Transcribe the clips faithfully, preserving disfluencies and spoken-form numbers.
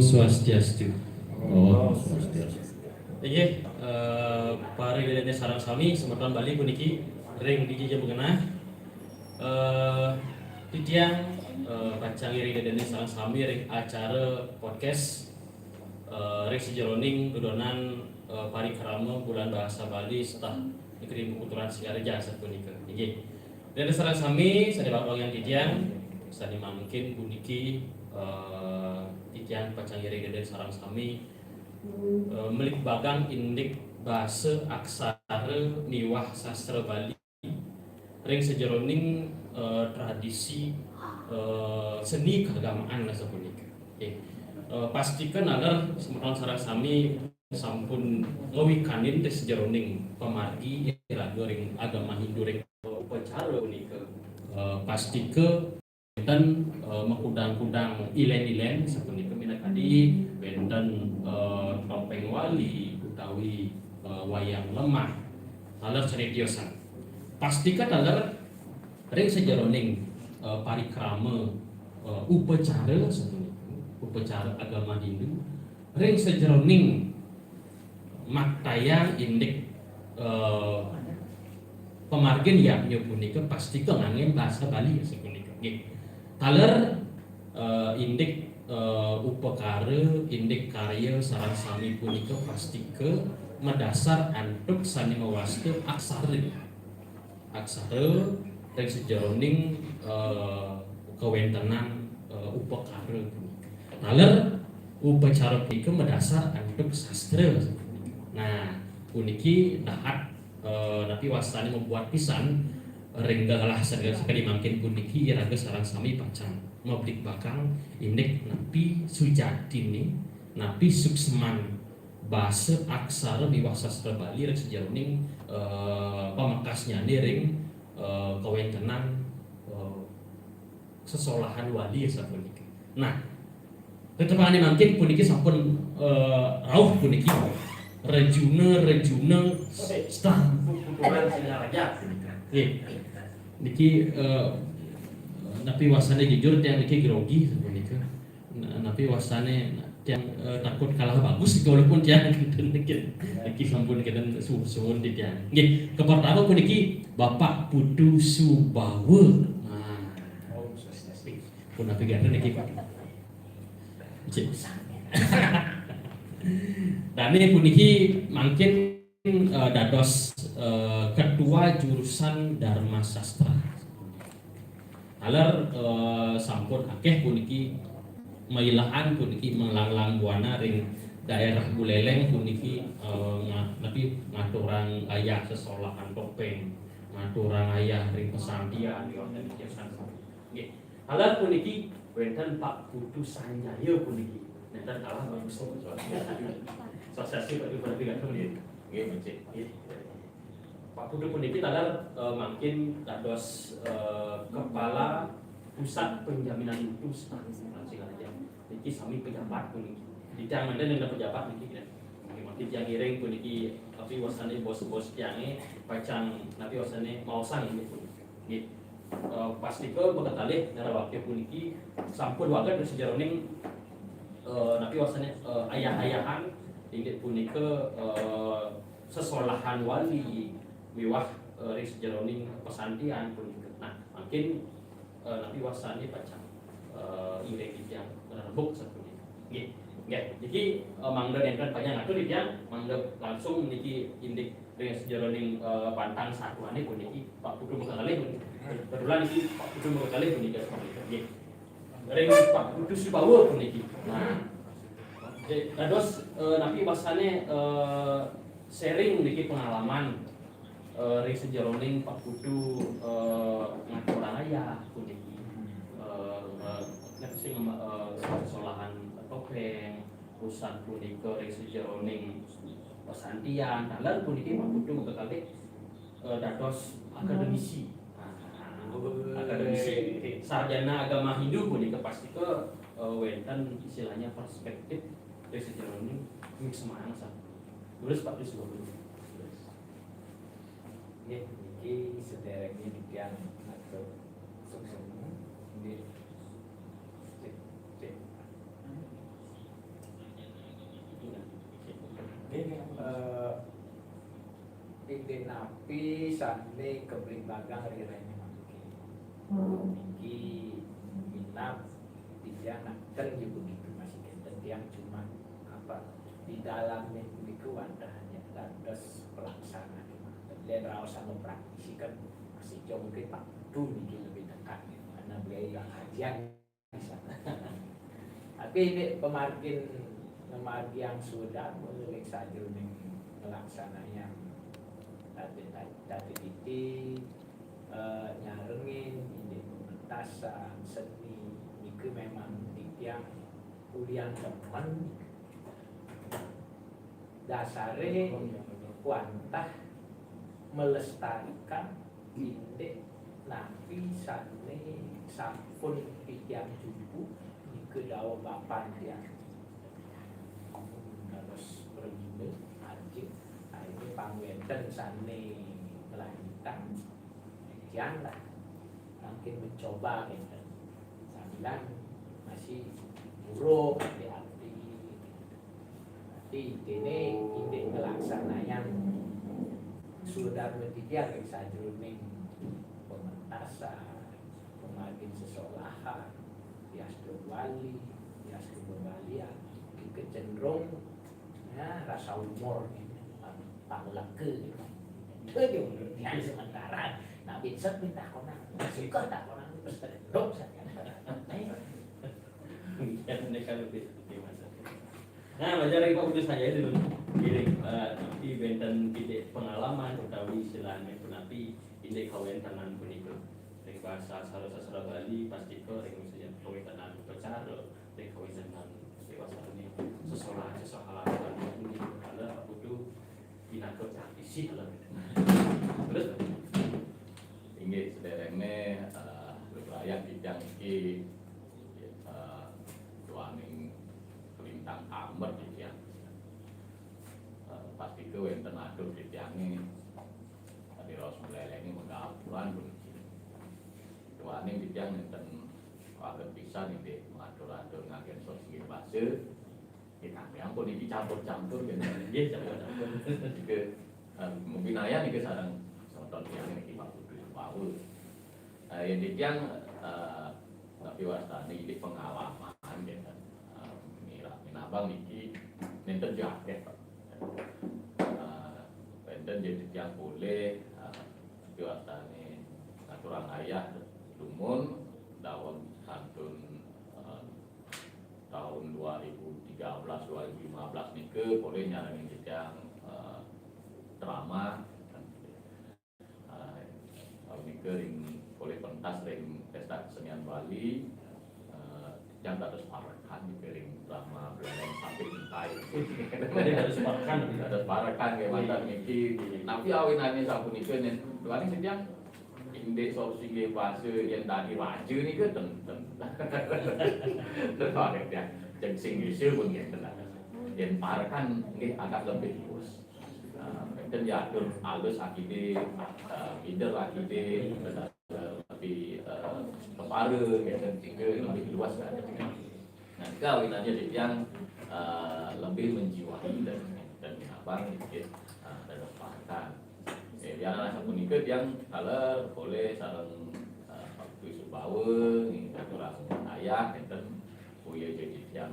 Swastiastu. Om Swastiastu. Inggih, eh, para ida dané sareng sami, semeton Bali puniki ring dija ja magenah. Eh, titiang, eh, pacang ngiring ida dané sareng sami ring acara podcast, eh, ring sajeroning dudonan, eh, parikrama Bulan Bahasa Bali Setah Negeri Buku Turan Singaraja sapunika. Inggih. Ida dané sareng sami, sané bak wangian titiang, sané mangkin puniki, eh, titiang pacang ngiring ida dané sareng sami, eh, mlibakang indik basa, aksara miwah sastra Bali ring sajeroning, eh, tradisi, eh, seni keagamaan sapunika. Nggih. Eh, pastika taler semeton sareng sami sampun ngawikanin ring sajeroning pamargi iraga ring agama Hindu ring upacara punika. Eh, pastika wénten, eh, makudang-kudang ilén-ilén sapunika minakadi wénten, eh, topéng wali utawi, eh, wayang lemah, taler sané tiosan. Pastika taler ring sajeroning, eh, parikrama, eh, upacara sapunika, upacara agama Hindu, ring sajeroning maktayang indik, eh, pamargin yadnya punika pastika nganggén basa Bali sapunika. Nggih. Taler, eh, indik, eh, upakara, indik karya sareng sami punika pastika madasar antuk sané mawasta aksara. Aksara ring sajeroning, eh, kawéntenan, eh, upakara punika. Taler upacara punika madasar antuk sastra. Nah, puniki dahat, eh, napi wastané mabuat pisan ring galah sakadi mangkin puniki iraga sareng sami pacang mablikbakang indik napi sujatiné, napi suksman basa aksara miwah sastra Bali ring sajeroning, eh, pamekasnyané ring, eh, kawéntenan, eh, sesolahan wali sapunika. Nah, tetepangané mangkin puniki sampun, eh, rauh puniki. Rejuna, Rejuna, Setah Buku Turan Singaraja punika. Nggih. Niki, eh, napi wastané jujur tiang niki grogi sapunika. Nah, napi wastané tiang, eh, takut kalah bagus niki, walaupun tiang kénten niki, niki sampun kénten suwun-suwun titiang. Nggih, kapertama puniki Bapak Putu Subawa. Nah. Pun napi gatra niki, Pak? Cik. Dané puniki mangkin, eh, dados, eh, ketua jurusan Dharma Sastra. Taler, eh, sampun akéh puniki mailaan puniki melanglang buana ring daerah Buléléng puniki, eh, nga-, napi ngaturang ayah sesolahan topéng, ngaturang ayah ring pesantian, ring wonten ing yayasan. Nggih. Taler puniki wénten Pak Putu Sanjaya puniki. Nénten kalah Pak Putu. Sukses Pak Putu, Pak Putu. Nggih, becik. Nggih. Pak Putu puniki taler, eh, mangkin dados, eh, Kepala Pusat Penjaminan Mutu Singaraja. Niki sami pejabat puniki. Titiang nénten pejabat niki, ya. Nggih, mangkin tiang ngiring puniki, napi wastané bos-bos tiangé pacang napi wastané maosang inggih puniki. Nggih. Eh, pastika makakalih ngraosake puniki sampun wagéd ring sajeroning, eh, napi wastané, eh, ayah-ayahan inggih punika, eh, sesolahan wali miwah, eh, ring sajeroning pesantian punika. Nah, mangkin, eh, napi wastané pacang, eh, ngiring titiang rebuk sapunika. Nggih. Nggih. Niki, eh, mangda nénten panjang atur titiang, mangda langsung niki indik ring sajeroning, eh, pantang satuané puniki Pak Putu makakalih puniki. Kebetulan niki Pak Putu makakalih puniki. Nggih. Ring Pak Putu Subawa puniki. Nah. Nggih, dados, eh, napi wastané, eh, sharing niki pengalaman, eh, ring sajeroning Pak Putu, eh, ngaturang ayah puniki. Eh, eh, napi sing, eh, sesolahan topéng, usan punika ring sajeroning pesantian, taler puniki Pak Putu makakalih, eh, dados akademisi. Nah, akademisi sarjana agama Hindu punika pastika, eh, wénten istilahnya perspektif ring sajeroning mix manasa. Terus Pak Yusuf. Nggih, niki sedherengé titiang matur suksma. Nggih. Cek, cek. Indik napi sané kabligbagang ri rainé mangkin. Niki minab titiang nakten ya begitu masih kénten tiang cuma apa di dalamnya niku wantah hanya dados pelaksana. Dia raos sama praktisi kan masih jauh mungkin Pak Putu niki lebih dekat gitu. Karena beliau udah kajian. Tapi ini pemargin, pemargi yang sudah melirik sajeroning ngelaksanayang tadi tadi titi eh, nyarengin ini pementasan seni niku memang titiang ulian demen dasare wantah melestarikan indik napi sané sampun titiang jumpu niki dawuh bapan tiang. Dados pragina ajeng akhirnya pangwénten sané ngelanjutang tiang lah makin mencoba gitu. Sambilan masih buruk di hati. Tapi ini indik ngelaksanayang sudah berpikir sajeroning pementasan, pemargin sesolahan, piastu wali, piastu bebalian, kecenderung ya rasa umur gitu, pang leke gitu. Itu aja menurut dia sementara. Nah, bisa minta konang, suka tak konang, terus terus saja. Ini kan lebih seperti masa. Nah, belajar dari Pak Putu saja itu. Jadi, eh, tapi benten kita pengalaman utawi istilahnya punapi indik kawéntenan punika. Ring bahasa sastra sastra Bali pastika ring misalnya kawéntenan upacara, ring kawéntenan dewasane sesolah sesolah punika. Kalau Pak Putu pinaka praktisi kalau terus Inggih sederenge eh, bebrayan titiang niki eh, duaning lintang amber titiang. Eh, pastika wenten atur titiange tadi raos mlelenge megapuran puniki. Duaning titiang nenten waget pisan indik matur-atur nganggen sok singgih basa. Nggih, kami ampun iki campur-campur nggih. Nggih, campur-campur. Ke eh, mungkin ayah niki sareng semeton tiyang niki Pak Putu Subawa. Eh, yen titiang eh, tapi wastane iki pengalaman nggih. Eh, mira minabang niki nenten jo akeh, Pak. Eh, wenten yen titiang boleh eh, tapi wastane ngaturang ayah dumun dawuh kantun eh, tahun dua ribu tiga belas dua ribu lima belas nike polih nyarengin titiang eh, drama. Eh, tahun nike ring polih pentas ring Pesta Kesenian Bali. Eh, titiang dados parekan nike ring drama Beleleng Samping Entai. Jadi harus makan. Dados parekan nggih mantan niki. Napi awinane sapunika nen duaning titiang indik solusi nggih basa yen dadi raja nika ten ten. Terus ya jeng sing nggih pun nggih ten. Yen parekan nggih agak lebih luwes. Nah, enten diatur alus akide, eh, minder akide, tapi eh, kepara nggih ten tiga lebih luas kan. Nah, kawinannya titiang eh, lebih menjiwai dan dan abang nggih eh, dan parekan. Eh, biar anak sapunika tiang kala polih sareng eh, Pak Putu Subawa nggih ngaturang ayah enten uya jadi tiang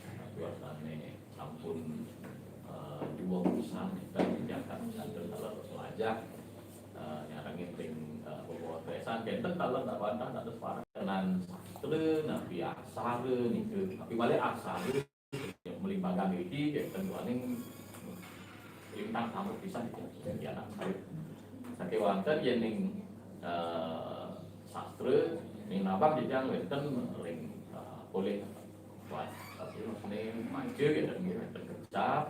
eh, tuasane sampun eh, dua pisan nenten diangkat santen kalau selajah eh, nyarengin ring eh, pemotretan kenten kalau ndak bantah ndak terus parah kenan sastra napi aksara niku tapi balik aksara melibatkan iki kenten waning lintang tamu pisan itu jadi anak saya sakewanten yen ning eh, sastra ning nabang dijang wenten ring eh, polih Wah, tapi maksudnya maju ya dan kita kecap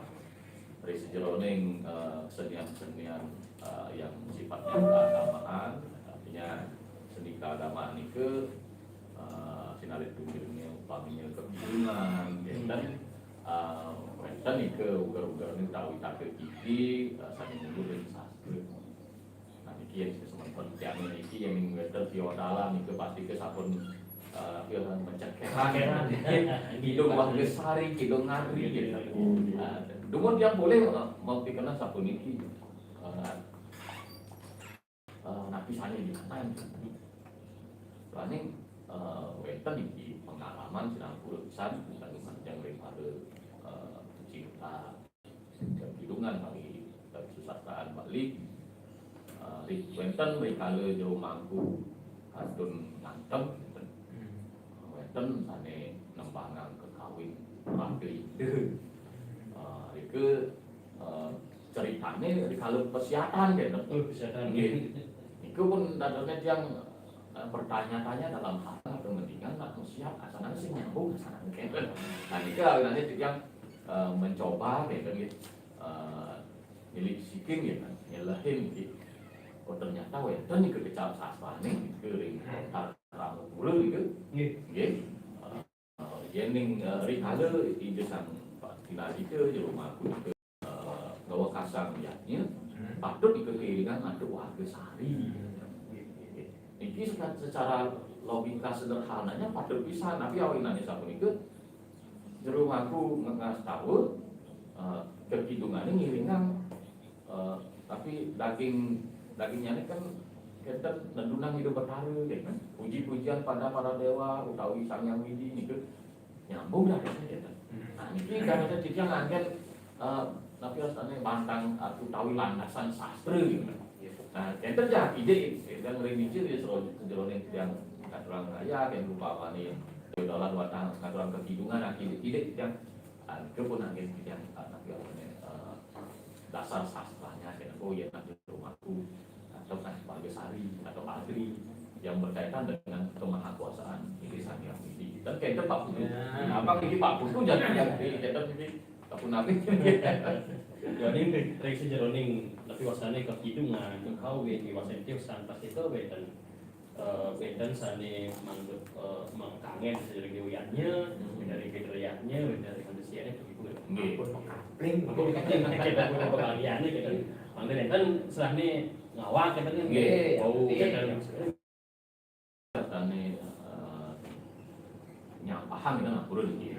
dari sejeroning eh, kesenian-kesenian eh, yang sifatnya keagamaan, artinya seni keagamaan itu eh, sinalit tunjuknya upaminya kebingungan, ya kan? Eh, wenten ike ugar-ugar ini tahu tak iki eh, saling mundur dari sastra. Nah, niki yang semeton tiang niki yang minggu itu tio dalam itu pasti ke sampun eh, pio kan mencekek. Kidung wah gesari, kidung ngari gitu. Nah, dumun tiang boleh mau pikirkan sampun niki. Eh, eh, napi sané lianan. Paling, eh, wénten niki pengalaman sinampuran pisan, bukan manjang daripada, eh, pecinta kidungan kali, kali susastraan Bali. Eh, ri-, wénten rikala Jero Mangku kantun ngantem, wénten. Wénten sané nembangang kekawin raga Inda. Eh, nika, eh, ceritané rikala pasiatan, kénten. Oh, pasiatan. Nggih. Nika pun dadosné tiang, eh, bertanya-tanya dalam hati, kepentingan nak pasiat, asané sing nyambung, asané kénten. Nah, nika awinan tiang, eh, mencoba, kénten, nggih. Eh, nyelisikin, nggih, kan, nyelehin, nggih. Oh, ternyata wénten nika kecap sastrané, nika ring Kota Ramapura, nika. Nggih. Nggih. Eh, yéning, eh, rikala Ida Sang Tinadika, Jero Mangku nika, eh, ngawekasang yadnya, patut nika kairingan antuk warga sari. Niki seca-, secara logika sederhananya patut pisan, tapi awinannya sapunika, Jero Mangku nge-, ngastawa, eh, kekidungané ngiringang, eh, tapi daging, dagingnyané kan kénten nedunang Ida Betara, ya kan? Puji-pujian pada para déwa utawi Sang Hyang Widhi nika nyambung dah, kénten. Nah, niki dados titiang anggén, eh, napi wastané bantang, eh, utawi landasan sastra, gitu. Nah, kénten ja kidik, kénten ring nicil ya, sero-, sajeroning tiang ngaturang ayah, kénten upamané dolan watang ngaturang kekidungan, nah, kidik-kidik tiang, ah, nika pun anggén tiang, ah, napi wastané, eh, dasar sastranya, kénten, oh ya, napi rumahku, atau kan Warga Sari, atau Agri, yang berkaitan dengan kemahakuasaan Ida Sang Hyang Widhi. Dan kénten Pak Putu. Ya. Nah, Pak niki Pak Putu jadi yang di, kénten niki Pak Punapi. Jadi ring sajeroning napi wastané kekidungan, kekawin, miwah sentiosan, pasti ké wénten, eh, wénten sané mangda, eh, mangkangén sajeroning déwa yadnya, wénten ring Pitra yadnya, wénten ring manusiané begitu. Nggih. Ampun mengkapling. Ampun mengkapling, kita punya pengaliannya, kita. Mangda wénten sané ngawak, kita kan. Nggih. Bau, kita. Sané, eh, nyampahang kita ngampura niki.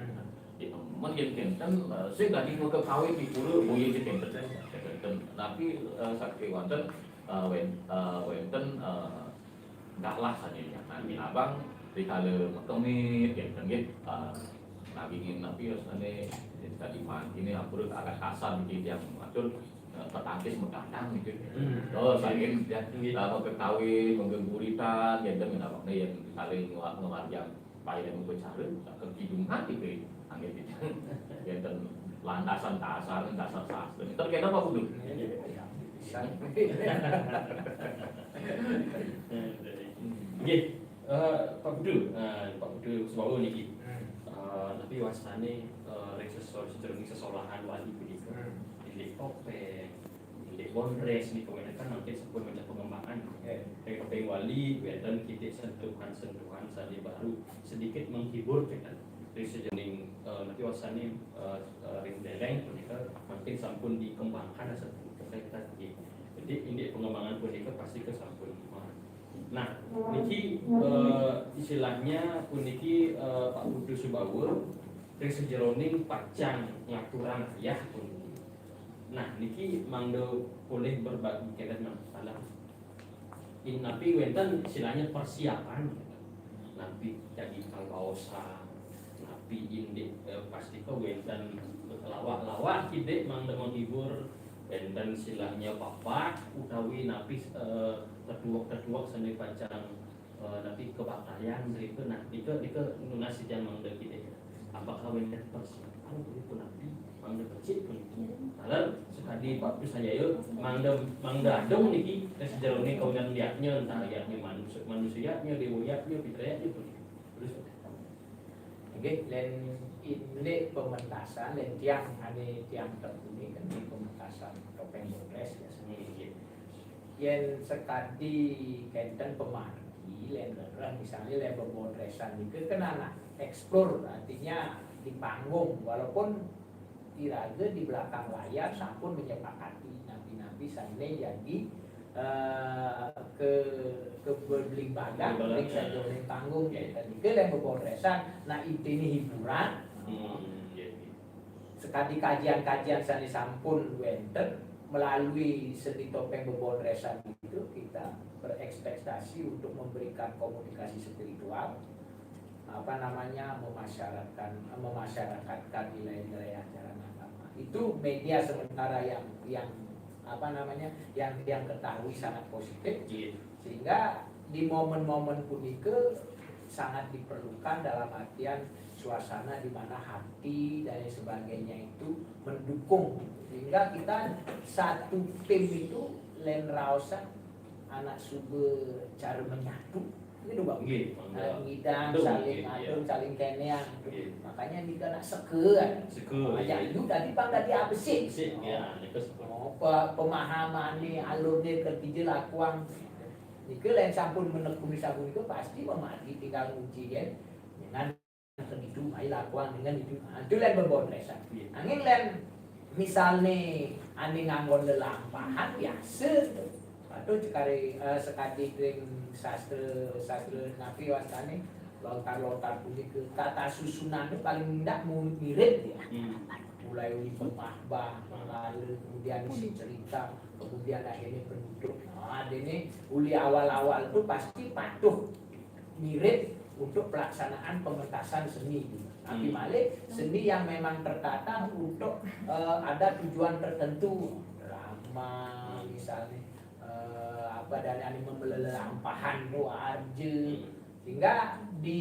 Ya, men yén kénten, eh, sing dadi makakawin di pura, boya kénten. Kénten. Tapi, eh, sakéwanten, eh, wén-, eh, wénten, eh, galah sané ya. Nah, abang rikala makemit, kénten nggih, eh, nagingin napi wastané, dadi mangkiné ampura agak kasar niki tiang matur. Eh, petangkis megadang gitu. Hmm. Oh, saking ya, nggih. Lah, mangga kawin, mangga guritan, ya, dan nggih, yén saling ngewa-, ngewarjang payaning upacara, kekidungan gitu, anggén gitu. Ya, dan landasan dasar, dasar sastra. Ntar kénten Pak Putu. Iya, iya. Nggih, eh, Pak Putu, eh, Pak Putu Subawa niki. Hmm. Eh, napi wastané, eh, ring sesol-, sajeroning sesolahan wali punika. Hmm. Indik topéng, indik bondrés nika wénten kan mangkin sampun wénten pengembangan. Nggih. Ring topéng wali wénten kidik sentuhan-sentuhan sané baru sedikit menghibur kita. Ring sajeroning, eh, napi wastané, eh, eh, ring dèlèng punika mangkin sampun dikembangkan sampun kita, kita nggih. Jadi indik pengembangan punika pasti ké sampun. Nah, niki, eh, istilahnya puniki, eh, Pak Putu Subawa ring sajeroning pacang ngaturang ayah puniki. Nah, niki mangda polih berbagi kénten, nah, salah. In-, napi wénten istilahnya persiapan, napi dadi kawaosan, napi indik, eh, pasti ké wénten lawak-lawak kidik mangda menghibur, wénten istilahnya papat utawi napi, eh, tetuek-tetuek sané pacang, eh, napi kabaktayan nika. Nah, nika, nika nunas titiang mangda kidik. Apakah wénten persiapan punika napi mangda becik puniki? Taler sakadi Pak Putu sanjaya mangda, mangda adung niki ring sajeroning kawinan yadnya, entah yadnya manus-, manusa yadnya, déwa yadnya, pitra yadnya puniki. Terus. Nggih, lén indik pementasan, lén tiang, ané tiang tekuni kan di pementasan topéng bondrés biasané nggih. Yén sakadi kénten pamargi, lén leres, misalnya lén bebondrésan nika kan anak explore, artinya di panggung, walaupun iraga di belakang layar sampun menyepakati napi-napi sané jadi, eh, ke, ke bebeling bagang, bebeling bagang, ring sajeroning panggung, ya, gitu. Nika lén bebondrésan, nah, intiné hiburan. Hmm, ya, ya. Sakadi kajian-kajian sané sampun wénten, melalui seni topeng bebondresan itu kita berekspektasi untuk memberikan komunikasi spiritual, apa namanya, memasyaratkan memasyarakatkan nilai-nilai ajaran agama. Itu media sementara yang yang apa namanya, yang yang ketahui sangat positif, Iya. Sehingga di momen-momen punika sangat diperlukan dalam artian suasana di mana hati dan lain sebagainya itu mendukung, sehingga kita satu tim itu lain raosan anak suba cara menyatu gitu, Bang. Nggih, Nah, mangga. ngidang Betul, saling nggih, atur, iya. Saling keneang. Nggih. Makanya nika nak sekean. Sekean, Aja iya. Ibu tadi Bang tadi apa sih? Sik, ya, nika seperti Oh, pe- pemahamannya, alurnya, kertija lakuang. Nika lain sampun menekuni sapunika pasti memargi tinggal nguji, ya. Dengan segitu, mai lakuang dengan itu. Nah, itu lain bebondresan. Iya. Angin lain misalnya ane nganggon lelampahan biasa. Aduh, cekari eh, sekadi ring sastra sastra napi wastane lontar-lontar punika, tata susunan itu paling ndak mu- mirip ya. Hmm. Mulai uli pemahbah, lalu kemudian isi cerita, kemudian akhirnya penutup. Nah, ini uli awal-awal itu pasti patuh mirip untuk pelaksanaan pementasan seni. Tapi Hmm. Malik seni yang memang tertata untuk eh, ada tujuan tertentu, drama misalnya, eh, apa dan anime melelampahan tuh aja, sehingga di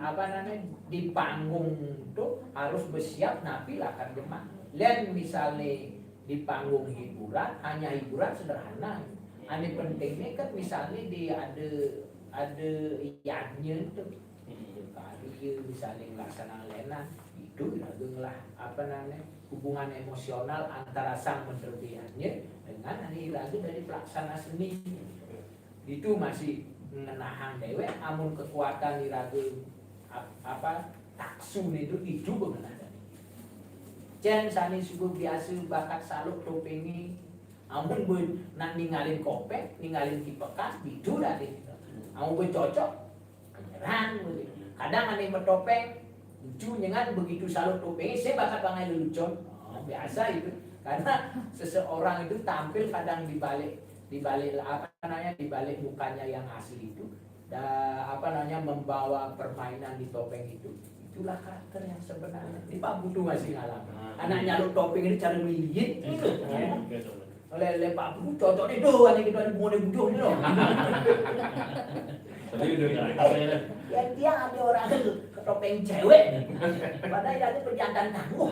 apa namanya, di panggung tuh harus bersiap napi lakar jemak. Lain misalnya di panggung hiburan, hanya hiburan sederhana. Ane pentingnya kan misalnya di ada ada yadnya tuh, karya misalnya melaksanakan lenan itu iraga ngelah apa namanya, hubungan emosional antara sang menerbiyahnya dengan ane iraga dari pelaksana seni. Itu masih ngenahang dewek, amun kekuatan iraga ap- apa taksu itu itu bengenah dari. Cen sane suba biasa bakat saluk topenge, amun be nak ninggalin kopek, ninggalin kipekan, bidu dadi. Amun be cocok, kenyerang. Kadang ane metopeng lucu nyengan, begitu saluk topenge, saya bakat bangai lelucon. Oh, biasa itu. Karena seseorang itu tampil kadang di balik di balik apa namanya, di balik mukanya yang asli itu da, apa namanya, membawa permainan di topeng itu. Itulah karakter yang sebenarnya. Ini Pak Budu masih ngalami. Anak nyaluk topeng ini cara melilit gitu. Oleh oleh Pak Budu cocok nih doh, ane gitu, ane bunga buduh nih loh. Tapi udah karakter ya. Ya dia ada orang ketopeng cewek. Padahal itu perjalanan tangguh.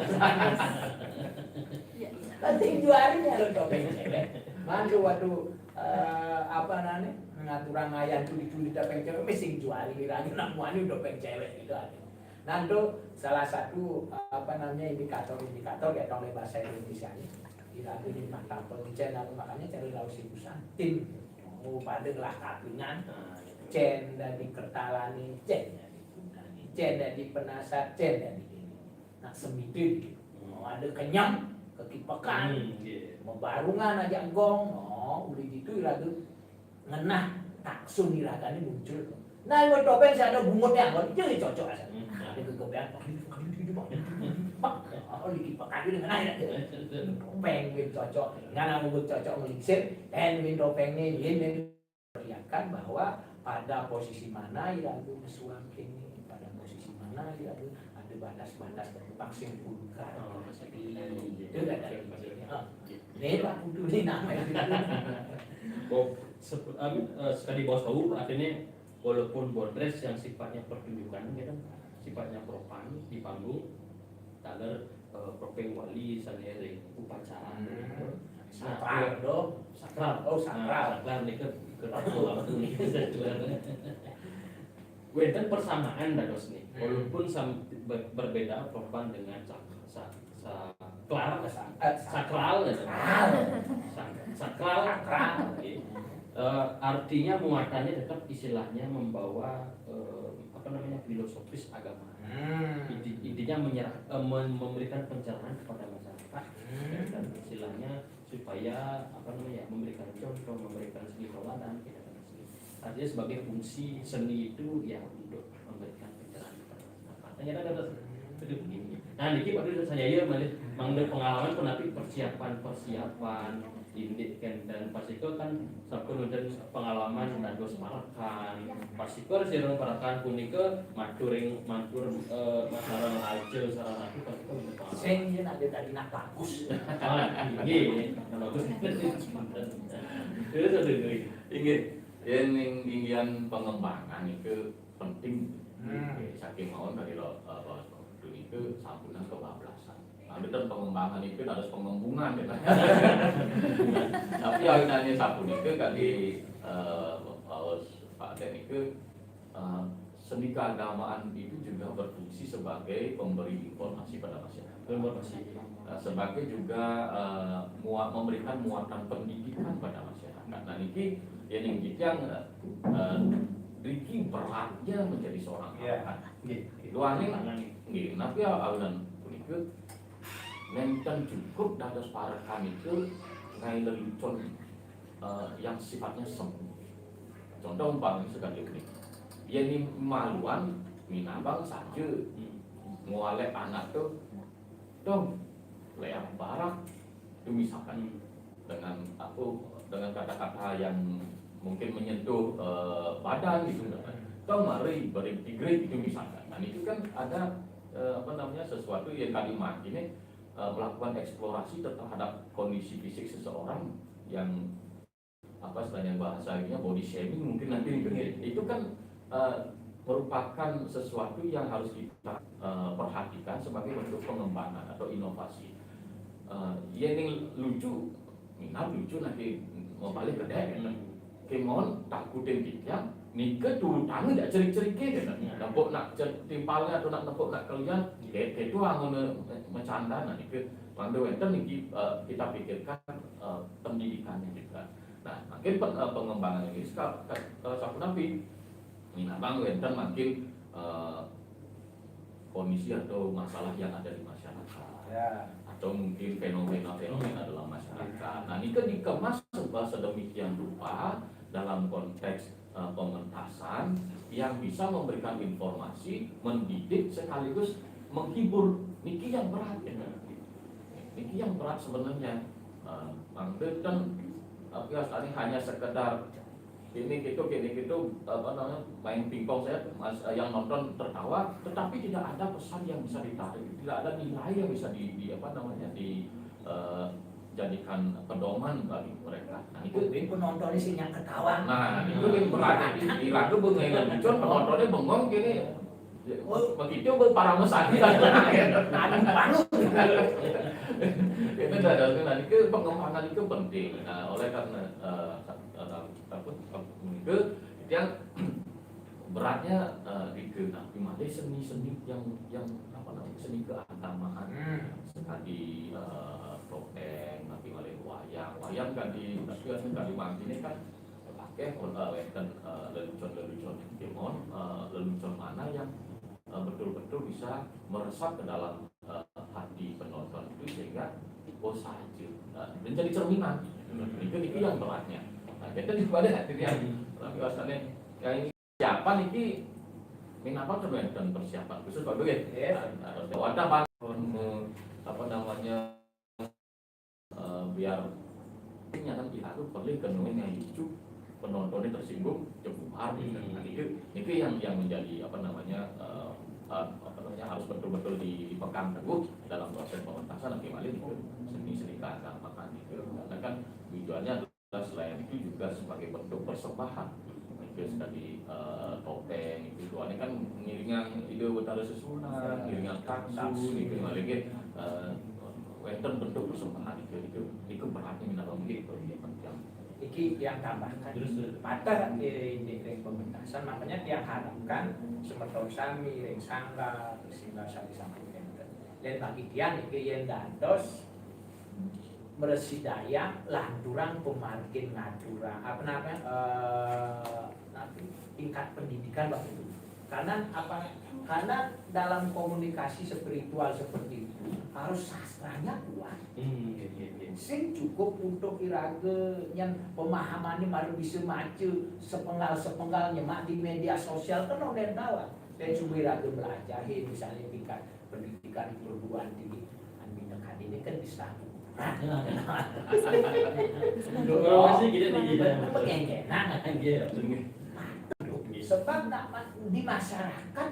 Penting juari nyaluk topeng cewek. Mantu waduh eh, apa namanya, ngaturang ayan culi-culi topeng cewek, mesti juari lagi nak muani topeng cewek gitu aja. Nah, itu salah satu apa namanya, indikator-indikator ya kalau bahasa Indonesia ini. Tidak ada di mata pencen apa makanya cari laus ibu santin. Oh, pada ngelah kapingan. Cen dari kertalani, cen dari gunani, cen dari penasar, cen dari ini. Nak semidin gitu. Mau ada kenyang, kekipekan, Hmm, iya. Mau barungan aja gong, oh, udah gitu iraga ngenah taksun iragane muncul. Nah, yang topeng saya ada bungutnya, kalau itu ya cocok aja. Hmm. Ada kegebean, oh, dikipekan itu ngenah ya. Topeng gitu cocok, nggak nanggung cocok melingsir, dan win topeng nih, win, win. Perlihatkan bahwa pada posisi mana iraga mesuang kene, pada posisi mana iraga ada batas-batas terpaksa vulgar. Oh, Jadi, itu ada izinnya. Ah, ini Pak Budu nih namanya. Oh, sep- anu, eh, sekadi bos tahu, artinya walaupun bondres yang sifatnya pertunjukan gitu, sifatnya profan di panggung, taler eh, propeng wali sane ring upacara gitu. Sakral dong. Sakral. Oh, sakral. Nah, sakral nih kan ke aku apa tuh nih. Wenten persamaan dados nih, walaupun sam, ber- berbeda profan dengan sak, sak, saklar, Sak- eh, sak- sakral ya. Sakral. Sak- sakral. Sakral. Oke. Eh, artinya muatannya tetap istilahnya membawa eh, apa namanya, filosofis agama. Hmm. Inti- intinya menyerah, eh, mem- memberikan pencerahan kepada masyarakat. Hmm. Dan istilahnya supaya apa namanya, memberikan contoh, memberikan segi teladan, kita kata segi. Artinya sebagai fungsi seni itu ya untuk memberikan pencerahan kepada masyarakat. Ternyata kata itu begini. Nah, niki Pak Dwi, saya ya malih mangda pengalaman punapi persiapan-persiapan indik kenten, pas itu kan sampun wonten pengalaman dados parekan. Pas itu sira parekan punika matur ring matur, eh, Mas Sarang Raja, Sarang Ratu, pas itu wonten pengalaman. Sing yen ada tadi nak bagus. Ah, nggih, nak bagus. Terus ada lagi. Inggih, yen ing-, inggihan pengembangan itu penting. Hmm. Nggih, saking mawon kali lo, eh, Pak Dwi itu sampunang kebablasan. Nah, itu pengembangan itu harus pengembungan, gitu. Tapi awinane sapunika kali, eh, Pak Dwi itu, eh, seni keagamaan itu juga berfungsi sebagai pemberi informasi pada masyarakat. Informasi. Eh, sebagai juga, eh, mua-, memberikan muatan pendidikan pada masyarakat. Nah, niki ya ning titiang, eh, eh, niki beratnya menjadi seorang, iya, anak. Nggih, nggih. Duaning, tantangan niki. Nggih, napi awinan punika nenten cukup dados parekan itu ngae lelucon, eh, yang sifatnya semu. Contoh umpamanya sekali ini, yen maluan minabang saja, hmm, ngwalek anak tuh, "Dong, leak barak," itu misalkan. Hmm. Dengan apa, dengan kata-kata yang mungkin menyentuh, eh, badan gitu, misalkan. "Dong, mari, beri tigre," itu misalkan. Nah, itu kan ada, eh, apa namanya, sesuatu yang kali ini, eh, melakukan eksplorasi terhadap kondisi fisik seseorang yang, apa istilahnya, bahasa ininya body shaming mungkin nanti gitu. Iya. Itu kan, eh, merupakan sesuatu yang harus kita, eh, perhatikan sebagai bentuk pengembangan atau inovasi. Eh, yen ning lucu, minab lucu nanti mau balik ke dek, gitu. Hmm. Kemon takutin titiang, nika turutannya tidak cerik-ceriknya, gitu. Iya. Nepuk nak cer-, timpalnya atau nak nepuk nak kalian, iya, kayak, kayak itu anggun, eh, bercanda, nah, nika mangda wenten niki, eh, kita pikirkan, eh, pendidikannya juga. Nah, mungkin pen-, eh, pengembangan ini seka-, ke-, eh, sapunapi. Minabang wenten mungkin, eh, kondisi atau masalah yang ada di masyarakat. Ya. Atau mungkin fenomena-fenomena dalam masyarakat. Nah, ini kan dikemas se-, sedemikian rupa dalam konteks, eh, pementasan yang bisa memberikan informasi, mendidik sekaligus menghibur. Niki yang berat, ya. Niki yang berat sebenarnya. Eh, mangda kan, tapi asalnya hanya sekedar ini gitu, gini gitu, apa namanya, main pingpong saya, mas, eh, yang nonton tertawa, tetapi tidak ada pesan yang bisa ditarik, tidak ada nilai yang bisa di, di, apa namanya, di, eh, jadikan pedoman bagi mereka. Nah, itu mungkin penontonnya sih yang ketawa. Nah, itu yang berarti di, di lagu bengong, muncul penontonnya bengong gini. Oh. Begitu, para mesani. Anu, anu. Itu dah, dah, nah, itu pengembangan itu penting. Nah, oleh karena, eh, apa, apa, itu yang beratnya, eh, di ke, nah, di mana seni-seni yang, yang, apa namanya, seni keagamaan. Hmm. Sekali, eh, topeng, nanti malih wayang. Wayang kan di, tapi kan di mangkin ini kan pakai, eh, wonten, eh, lelucon-lelucon kemon, eh, lelucon mana yang, eh, betul-betul bisa meresap ke dalam, eh, hati penonton itu sehingga, oh, saja. Nah, menjadi cerminan. Itu, itu yang beratnya. Nah, kita di pada hati yang, tapi rasanya yang ini siapa niki, minapa tuh dan persiapan khusus Pak Duit? Yes. Nah, harus wadah bangun, eh, apa namanya, eh, biar nyata kita tuh perlu kenalin yang lucu, penontonnya tersinggung, cebuar gitu. Hmm. Nah, itu, itu yang, yang menjadi, apa namanya, eh, eh, apa namanya, harus betul-betul di-, dipegang teguh dalam proses pementasan, nanti malah itu seni-seni keagamaan gitu. Karena kan tujuannya adalah selain itu juga sebagai bentuk persembahan. Itu sekali, eh, topeng, itu tuannya kan ngiringan ide utara sesunan, ngiringan taksu, gitu, malah gitu, eh, wonten bentuk persembahan itu, itu, itu beratnya minta mungkin itu yang penting. Iki yang tambahkan. Terus, terus. Patah, eh, ini ring pementasan, makanya tiang harapkan semeton sami ring sanggar, sehingga sami-sami enten. Dan bagi tiang iki yen dados mresidayang lanturang pemargin ngaturang, apa namanya, eh, nanti tingkat pendidikan waktu itu. Karena apa? Karena dalam komunikasi spiritual seperti itu harus sastranya kuat. Hmm, iya, iya, iya. Sing cukup untuk iraga nyen pemahamannya baru bisa maca sepenggal-sepenggal nyemak di media sosial kan orang tahu. Dan cuma iraga belajar, misalnya tingkat pendidikan perguruan tinggi, kan mindekan ini kan bisa. Doa masih gede tinggi. Pengengenan. Iya, bener. Sebab nak ma- di masyarakat,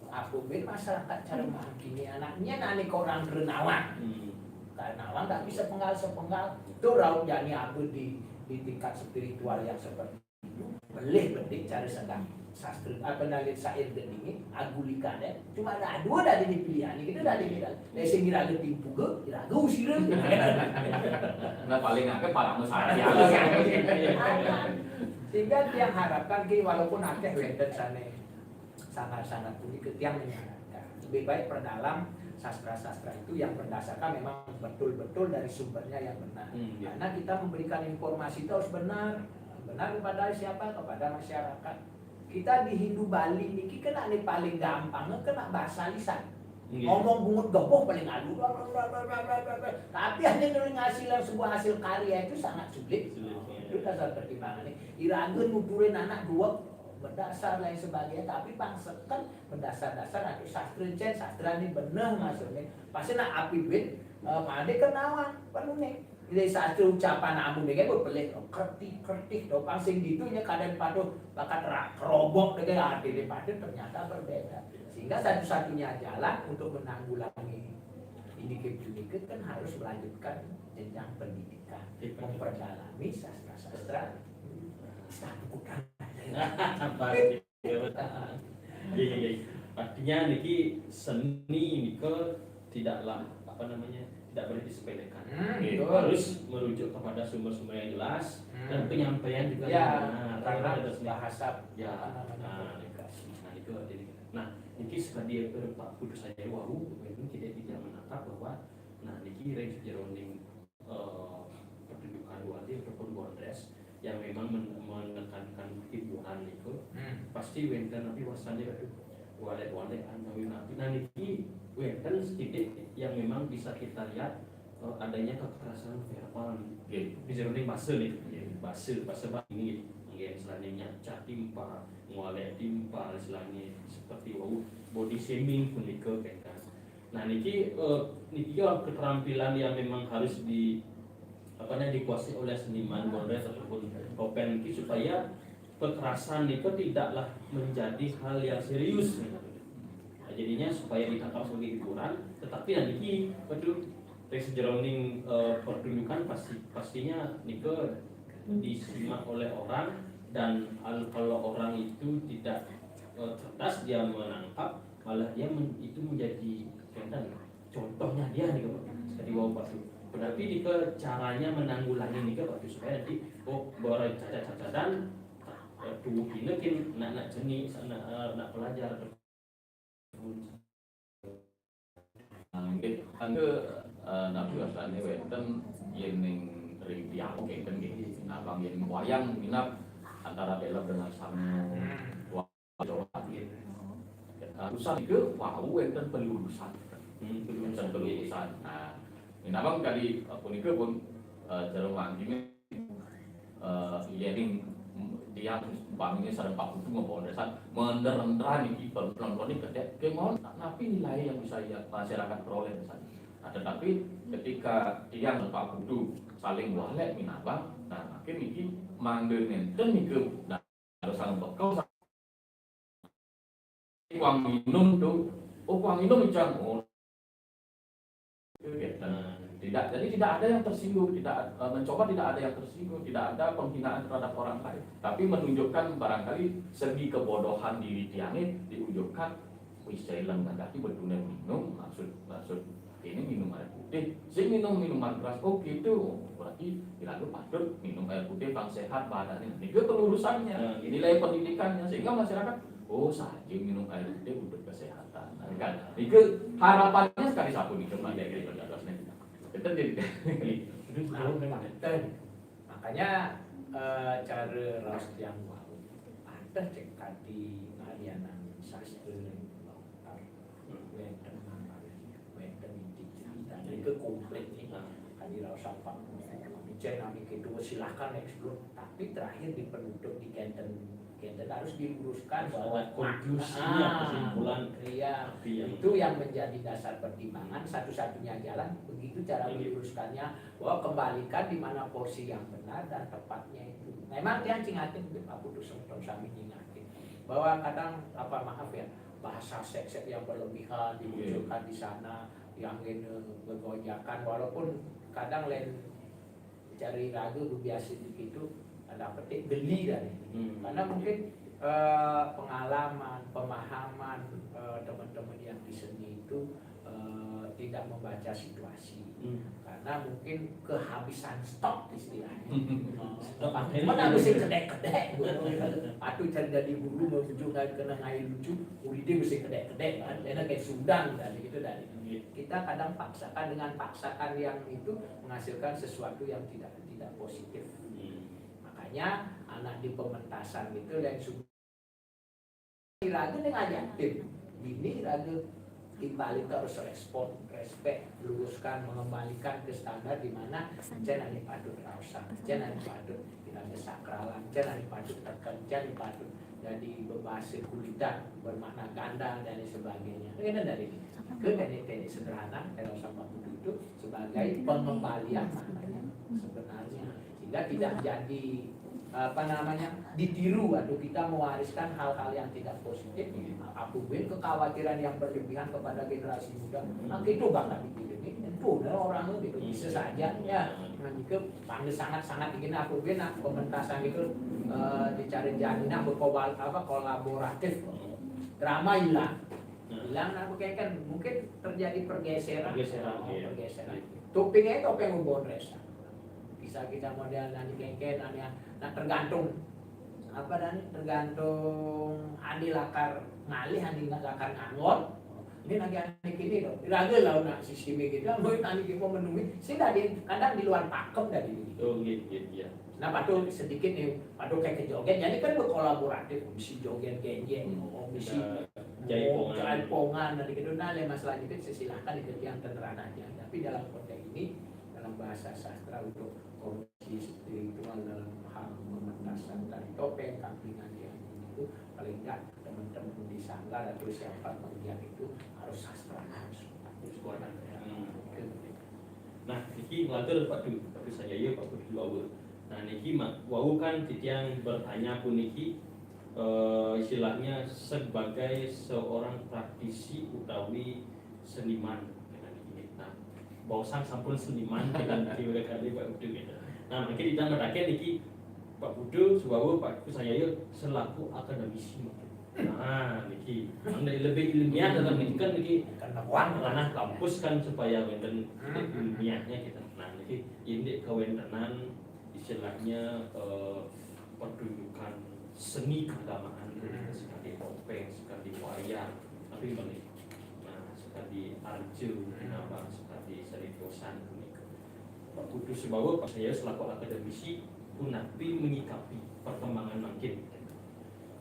apa be masyarakat cara menghakimi anaknya, nani ke orang Kerenawan. Hmm. Kerenawan tak bisa penggal sepenggal. Itu rauh jani apa di di tingkat spiritual yang seperti itu. Boleh penting cara sedang sastra apa, nalit syair dan ini agulika deh. Cuma ada dua dari ini pilihan ini, kita dari ini. Dari sing iraga timpuga, iraga usira. Nah, paling akeh para mesaya. Sehingga tiang harapkan ki, walaupun akeh wenten sana sangat-sangat punika, tiang menyarankan lebih baik perdalam sastra-sastra itu yang berdasarkan memang betul-betul dari sumbernya yang benar. Hmm, iya. Karena kita memberikan informasi itu harus benar. Benar kepada siapa? Kepada masyarakat. Kita di Hindu Bali niki kena nih paling gampang kena bahasa lisan. Iya. Ngomong bungut geboh paling alu. Tapi hanya dari hasil sebuah hasil karya itu sangat sulit. Sulit, iya. Itu dasar pertimbangannya. Iraga nuturin anak dua berdasar lain sebagainya, tapi bangsa kan berdasar-dasar atau sastra cen, sastra ini benar maksudnya. Pasti nak api duit, eh, made kenawan, penuh nih. Jadi sastra ucapan amun ini kan pelih, kertih-kertih, dopang sing ditunya keadaan patuh bakat rak, kerobok dengan arti ini patuh ternyata berbeda. Sehingga satu-satunya jalan untuk menanggulangi ini ke kan harus melanjutkan jenjang pendidikan, memperdalami sastra-sastra. Sastra buku kan. Apa? Iya, iya, iya. Artinya niki seni nika tidaklah, apa namanya, tidak boleh disepelekan. Hmm, Oke, betul. harus merujuk kepada sumber-sumber yang jelas dan Hmm. penyampaian juga Ya, yang benar. karena Ada seni. bahasa Ya, apa namanya, nah, komunikasi. Nah, itu artinya. Nah, niki sekadi apa Pak Putus saya wau, memang kita tidak menangkap bahwa nah niki ring sejeroning eh, pertunjukan Wali ataupun Bondres yang memang men- menekankan hiburan itu Hmm. pasti wenten tapi wasannya itu walek-walek anu napi nah niki wenten sedikit yang memang bisa kita lihat eh, adanya kekerasan verbal gitu. Di jeroning bahasa nih, bahasa bahasa ini mungkin selainnya nyacah timpal, ngolek timpal selainnya seperti wau body shaming pun itu kan. Nah niki eh, niki ya keterampilan yang memang harus di apa namanya dikuasai oleh seniman Bondres ataupun Kopen niki supaya kekerasan itu tidaklah menjadi hal yang serius. Nah, jadinya supaya ditangkap sebagai hiburan, tetapi nah niki waduh dari sejeroning eh, pertunjukan pasti pastinya niki disimak oleh orang dan al- kalau orang itu tidak eh, cerdas dia menangkap malah dia men- itu menjadi contoh contohnya dia nih Pak. Jadi wow Pak tuh. Berarti di ke caranya menanggulangi nih Pak tuh supaya nanti oh baru cacat-cacatan eh, tubuh ini kan nak nak jenis nak eh, nak pelajar Nah, nggih, kangge eh, nabi wasane wenten yen ning ring tiang kenten nggih. Nah, bang yen wayang minat antara belok dengan sangu. Wah, coba nggih. Nah, urusan itu wau wenten pelurusan. Hmm, Wenten pelurusan. Nah, minabang kali eh, punika pun eh, jarum wangkine eh yen tiang umpamine sareng Pak Putu ngopo ndesan menerang iki penonton iki gedhe kemawon napi nilai yang bisa ya, masyarakat peroleh ndesan. Nah, tetapi ketika tiang dan Pak Putu saling walek minabang, nah makin iki mangke nenten niku nah harus sang bekel uang minum tuh, oh uang minum ijang, oh. Gitu. Tidak, jadi tidak ada yang tersinggung, tidak eh, mencoba tidak ada yang tersinggung, tidak ada penghinaan terhadap orang lain, tapi menunjukkan barangkali segi kebodohan diri tiangnya diunjukkan. Wis saya ilang nanti betulnya minum, maksud maksud ini minum air putih, si minum minuman keras, oh gitu, berarti dilalu patut minum air putih bang sehat badannya. Itu pelurusannya, nilai pendidikannya sehingga masyarakat oh saja minum air putih untuk kesehatan. Nah, kan? Itu harapannya sekali sapu nih coba dari penjelasannya. Kita jadi Nah, makanya eh, cara raos tiang wau ada cek kadi ngalianan sastra ning lontar wenten mangan wenten inti cerita itu komplit nih kadi raos apa bicara nami kedua silahkan explore tapi terakhir di penutup di kenten Kita harus diluruskan bahwa Ada konklusinya, Ah, kesimpulan. Iya, Tapi yang itu yang menjadi dasar pertimbangan. Satu-satunya jalan begitu cara Iya. meluruskannya, bahwa kembalikan di mana porsi yang benar dan tepatnya itu. Memang dia cingatin, Pak Putu, sami cingatin bahwa kadang, apa, maaf ya, bahasa seks yang berlebihan dimunculkan di sana, yang ini bergonjakan, walaupun kadang lain cari ragu biasa begitu, ada petik geli dari. Hmm. Karena mungkin eh, pengalaman, pemahaman eh, teman-teman yang di seni itu eh, tidak membaca situasi. Hmm. Karena mungkin kehabisan stok istilahnya. Stok. Mana mesti kedek-kedek, gitu. Patu cari dari bulu menuju ke kena ngai lucu, udah mesti kedek-kedek kan. Karena kayak Sundang tadi gitu dari. Kita kadang paksakan, dengan paksakan yang itu menghasilkan sesuatu yang tidak tidak positif. Hmm. Makanya anak di pementasan itu lain sudah ragu nih ngajakin. Bini ragu, timbalik harus respon, respect, luruskan, mengembalikan ke standar di mana cen ane patut rausan, cen ane patut kita kesakralan, cen ane patut teken, cen ane patut jadi bebahasa kulitan, bermakna ganda dan lain sebagainya. Ini dari ke teknik-teknik sederhana, kalau sama itu sebagai pengembalian maknanya sebenarnya, sehingga tidak jadi, apa namanya, ditiru atau kita mewariskan hal-hal yang tidak positif. Aku bin kekhawatiran yang berlebihan kepada generasi muda. Nah, itu bakal ditiru ini, itu orang itu bisa saja ya. Nah, itu panggil sangat-sangat ingin aku bin, nah, pementasan itu eh, dicari jadinya berkobal apa, kolaboratif. Drama hilang, hilang, nah, kayak kan mungkin terjadi pergeseran. Pergeseran, iya. Pergeseran. Topengnya itu apa yang membawa resa? Bisa kita model nanti kengken, nanti, nah, tergantung apa, dan tergantung ane lakar ngalih, ane lakar nganggur. Ini lagi ane kini dong. Lagi lah, nah, sistemnya gitu. Mau tadi kita menemui, sih dari kadang di luar pakem dari ini. Oh, gitu, gitu, ya. Nah, patu sedikit nih, patu kayak ke joget, jadi kan berkolaboratif, misi joget genjeng, Hmm. misi Ada jaipongan. Jaipongan, dan gitu. Nah, le masalah itu, saya silakan itu yang terang aja. Tapi dalam konteks ini, dalam bahasa sastra untuk korupsi spiritual dalam hal pementasan tari topeng, kampingan yang itu, paling enggak teman-teman di sanggar atau siapa penggiat itu harus sastra, harus Harus kuat. Hmm. Nah, niki nglantur Pak Du, Pak Du Sanjaya, Pak Du Wawa. Nah, niki mak wau kan titiang bertanya puniki eh, istilahnya sebagai seorang praktisi utawi seniman. Nah, baosang sampun seniman dengan kali Pak Du gitu. Nah, mungkin kita mendaki niki Pak Du Wawa, Pak Du Sanjaya selaku akademisi. Nah, niki yang lebih ilmiah dalam niki kan niki Kan nakwang ranah kampus kan supaya wonten Hmm. ilmiahnya gitu. Nah, niki indik kawontenan istilahnya eh, pertunjukan seni keagamaan, Hmm. sekali topeng, sekali wayang, tapi balik. Nah, sekali arjo, kenapa sekali seni dosan gitu. Pak Du Wawa, Pak Du Sanjaya selaku akademisi punapi menyikapi perkembangan mangkin.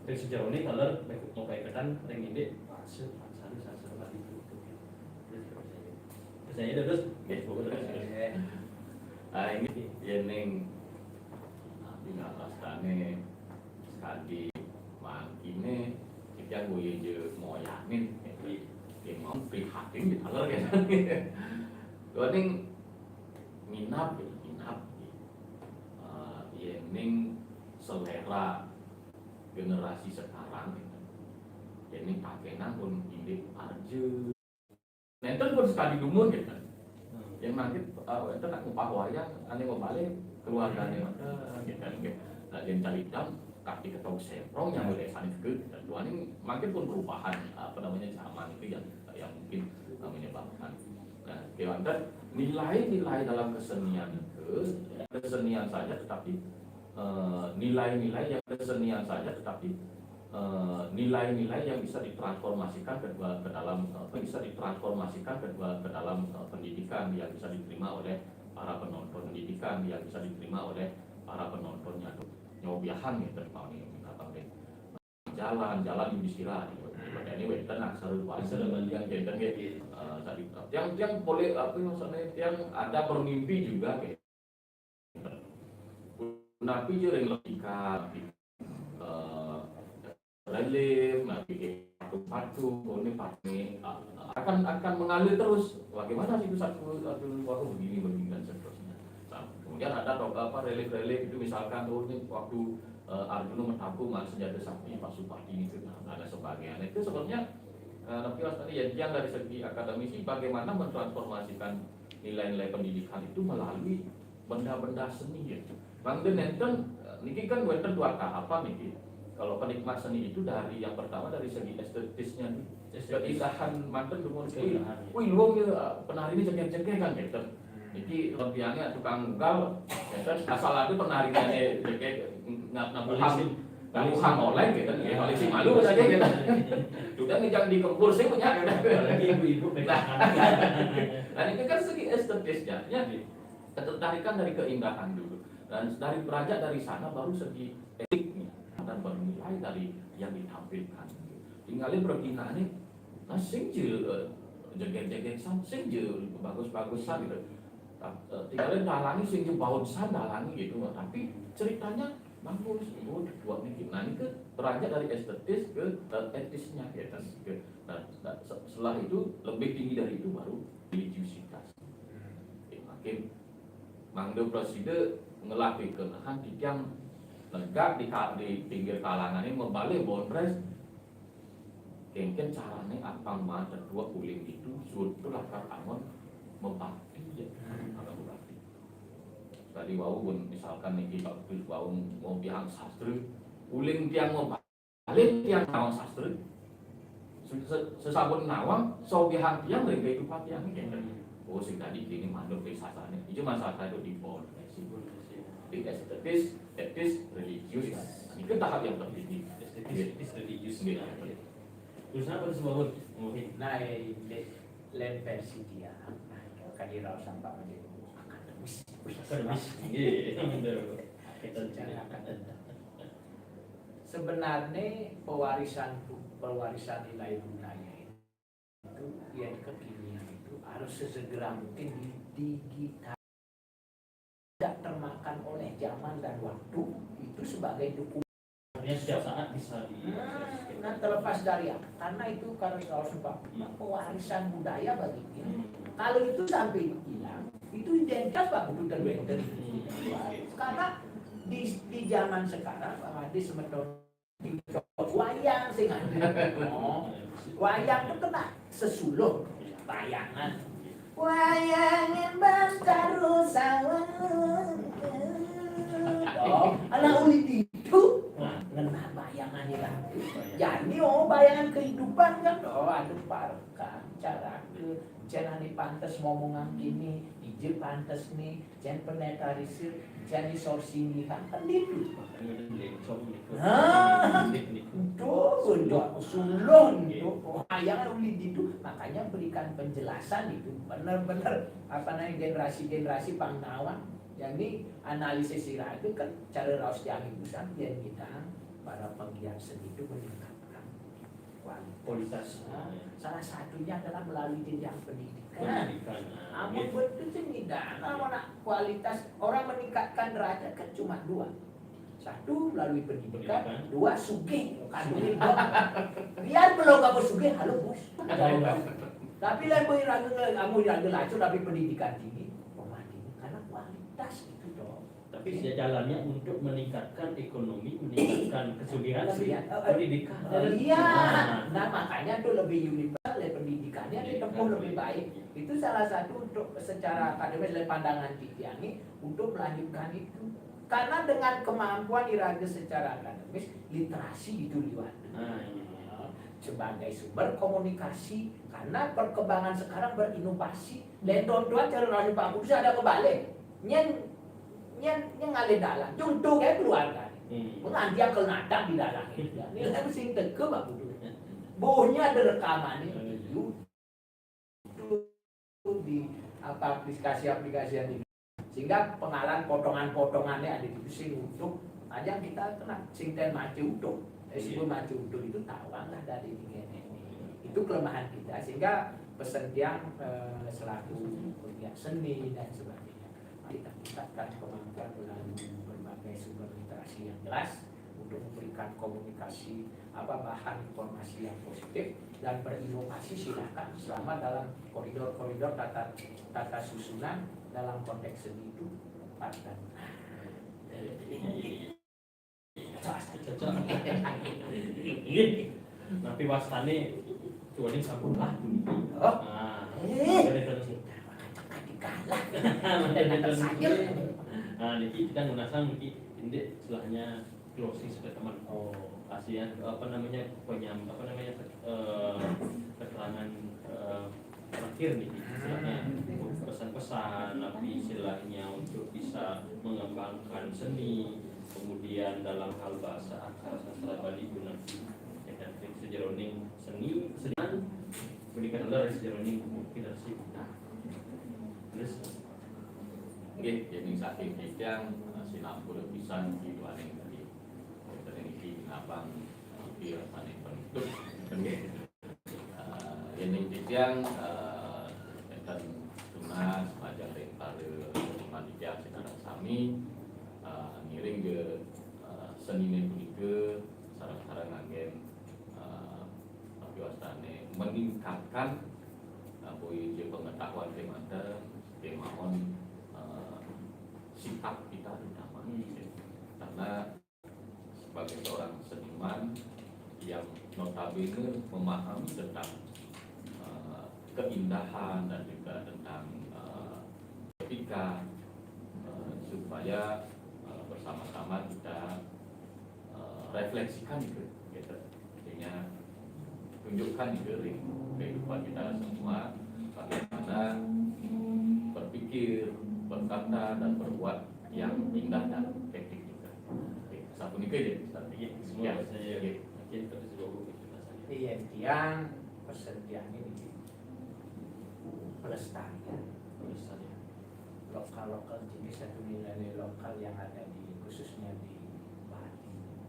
Dan sejarah ini kalau mau kayak ketan, yang ini bahasa, bahasa, bahasa, bahasa itu. Saya terus, ya, pokoknya terus. Ah, ini yening tinggal lastane sekali mangkine kita gue je moyanin jadi dia mau prihatin gitu loh ya. Gue ning minap gitu, minap gitu. Ah, yening selera generasi sekarang gitu. Yening pakenan pun indik arju. Nenten pun sekali dumun gitu. Yang nanti uh, itu nak ngupah wayang, ane mau balik keluarganya mana gitu. Nah, yang cari jam kaki ketong semprong yang mulai sana juga gitu. Dua ini mungkin pun perubahan apa namanya zaman itu yang yang mungkin uh, menyebabkan. Nah, Dewan, dan nilai-nilai dalam kesenian itu kesenian saja, tetapi eh, nilai-nilai yang kesenian saja, tetapi eh, nilai-nilai yang bisa ditransformasikan ke, ke dalam eh, bisa ditransformasikan ke, ke dalam eh, pendidikan yang bisa diterima oleh para penonton, pendidikan yang bisa diterima oleh para penontonnya tuh nyobiahan ya terima nih apa deh jalan jalan yang disira gitu. Ini wenten aksara bahasa dengan yang genten gitu. Eh, tadi yang yang boleh apa maksudnya yang ada bermimpi juga gitu. Napi je ring logika, eh, relief, nah, bikin patung-patung, oh, ini patung ini, ah, akan akan mengalir terus. Bagaimana sih itu satu satu, wah, begini begini dan seterusnya. Nah, kemudian ada tokoh apa relief-relief itu, misalkan, oh, ini waktu eh, Arjuna metapu malah senjata sakti Pasupati itu, nah, dan sebagainya. Itu sebenarnya eh, Nabi Lastari, ya, yang dari segi akademisi, bagaimana mentransformasikan nilai-nilai pendidikan itu melalui benda-benda seni, ya. Bang Den, enten, eh, niki kan wenten dua tahapan niki. Kalau penikmat seni itu dari yang pertama dari segi estetisnya nih. Estetis. Keindahan manten dumun, wih, keindahan, ya. Wih, luwung ya, penari ini jegeg-jegeg kan gitu. Hmm. Niki lempiangnya tukang ngunggal, ya kan, asal ada penarinya jegeg, nggak, nggak paham. Polisi. Nggak paham oleh gitu, ya, polisi malu saja gitu. Sudah ngejak di kempur sih punya. Apalagi ibu-ibu pegang. Nah, nah, itu kan segi estetisnya, ya. Iya. Ketertarikan dari keindahan dulu. Dan dari beranjak dari sana baru segi etiknya akan bernilai dari yang ditampilkan. Tinggalnya bergina nih, nah, sing je, eh, jegeg-jegeg san, sing je bagus-bagus san gitu. Ta-, eh, tinggalnya dalangi sing je baun san dalangi gitu. Tapi ceritanya bagus, oh, buat nih. Nah, ini ke beranjak dari estetis ke eh, etisnya ya kan. Gitu. Nah, nah, se- setelah itu lebih tinggi dari itu baru religiusitas. Ya, makin mangda prasida ngelatih kenahan titiang negak di, ka- di pinggir kalangan ini mebale bondres. Kengken carane apang maan tetua uling itu surtu lakar angon mebakti ya. Maka mebakti. Tadi wau pun misalkan niki waktu wau mau pihak sastra, uling tiang mebakti, uling tiang nawang sastra. Se- se- Sesabun nawang, sobihan tiang dari kehidupan tiang ini. Oh, sing tadi kini manut ke sasane. Itu masalah itu di bawah. Di estetis, etis, religius. Itu tahap yang tertinggi. Estetis, etis, religius. Iya. Terus apa tuh, Bang? Mungkin. Nah, ini lain versi dia. Nah, kalau kan dia rasa sampai menjadi akademis. Akademis. Iya, benar. Secara akademis. Sebenarnya pewarisan bu- pewarisan nilai budaya itu yang kekinian itu harus sesegera mungkin didigital, tidak termakan oleh zaman dan waktu, itu sebagai dukungan. Artinya setiap saat bisa di. Hmm, nah, terlepas dari apa, karena itu karena kalau sebab pewarisan budaya bagi dia. Kalau itu sampai hilang, itu identitas Pak Kudu dan Benten. Karena di, di zaman sekarang Pak Made semeton wayang sing ada. Oh. Wayang itu kena sesuluh bayangan. Wayangan Bantaro Sawah. Oh, anak uli itu ngena bayangan ya. Jadi, oh, bayangan kehidupan kan, oh, ada parkan cara ke jangan pantas ngomongan gini, ije pantas nih, jen pendeta risir, jen sorsi ngikan, kan gitu. Nah, itu untuk sulon itu. Yang uli itu, makanya berikan penjelasan itu benar-benar apa namanya generasi-generasi pangkawan. Jadi analisis sira itu kan cara raos tiang ibu sampeyan kita para penggiat seni itu meningkatkan kualitas. Kualitas. Nah, salah satunya adalah melalui jenjang pendidikan. Pendidikan, nah, amun gitu. Betul sih tidak, nah, mana kualitas orang meningkatkan derajat kan cuma dua. Satu melalui pendidikan, pendidikan. Dua sugih. Kan sugih. Biar belum kamu sugih, halo bos. Tapi lain bagi ragu kamu ragu lacur tapi pendidikan tinggi, pemati karena kualitas itu dong. Tapi jalannya untuk meningkatkan ekonomi, meningkatkan kesulitan sih. Iya, eh, eh. Pendidikan. Eh, iya. Nah. Nah, makanya tuh lebih universal ya pendidikan. Pendidikan ditempuh lebih baik. Itu salah satu untuk secara akademis dari pandangan Titiani untuk melanjutkan itu. Karena dengan kemampuan iraga secara akademis, literasi itu liwat. Nah, iya. Sebagai sumber komunikasi, karena perkembangan sekarang berinovasi. Dan tuan-tuan cara raja Pak Kudus ada kebalik. Nyen nyen nyen ngalih dalan. Contoh kayak keluarga. Hmm. Menganti yang kelnatak di dalan. Ini lagu sing teke Pak Kudus. Bohnya ada rekamannya. Hmm. Itu di apa aplikasi-aplikasi yang ini. Sehingga pengalan potongan-potongannya ada di sing untuk aja kita kena sing ten mace utuh. Eh, sebelum mace utuh itu tawang lah dari ini. Itu kelemahan kita sehingga pesan tiang eh, selaku pegiat seni dan sebagainya. Mari kita tingkatkan kemampuan melalui berbagai sumber literasi yang jelas untuk memberikan komunikasi, apa, bahan informasi yang positif, dan berinovasi, silakan, selama dalam koridor-koridor tata tata susunan dalam konteks seni itu tepat dan benar. Cocok. Nggih. Napi wastané cuwèning sampun lah puniki. Oh. Nah, Eh. Bener-bener. Kalah. Bener-bener. Nah, niki kita ngunasang niki indik istilahnya closing statement. Oh. Kasihan, apa namanya, penyam apa namanya, eh, keterangan, eh, terakhir nih, istilahnya pesan-pesan, tapi istilahnya untuk bisa mengembangkan seni, kemudian dalam hal bahasa aksara sastra Bali guna, ya kan, sejeroning seni, seniman, pendidikan dari sejeroning generasi kita. Terus, Nggih, yéning saking titiang, eh, sinampura pisan duaning tadi. Wonten niki ngabang, eh, niki rasane penutup. Nggih. Eh, yéning titiang, eh, enten tunas majeng ring para panitia sinareng sami, eh, ngiring ge, eh, senine punika sareng-sareng nganggen, eh, napi wastane meningkatkan, eh, boya pengetahuan kemanten, kemawon, eh, sikap kita terutama. Hmm. Karena sebagai seorang seniman yang notabene memahami tentang, eh, keindahan dan juga tentang, eh, etika, eh, supaya, eh, bersama-sama kita, eh, refleksikan itu, gitu. Artinya tunjukkan itu ring kehidupan kita semua, bagaimana berpikir, berkata, dan berbuat yang indah dan etik juga. Oke, sapunika aja, Ustaz. Iya, semua saya yakin terus bawa kita saja. Iya, tiang pesen tiang ini pelestarian Terus saja. lokal-lokal jenis satu nilai lokal yang ada di, khususnya di Bali,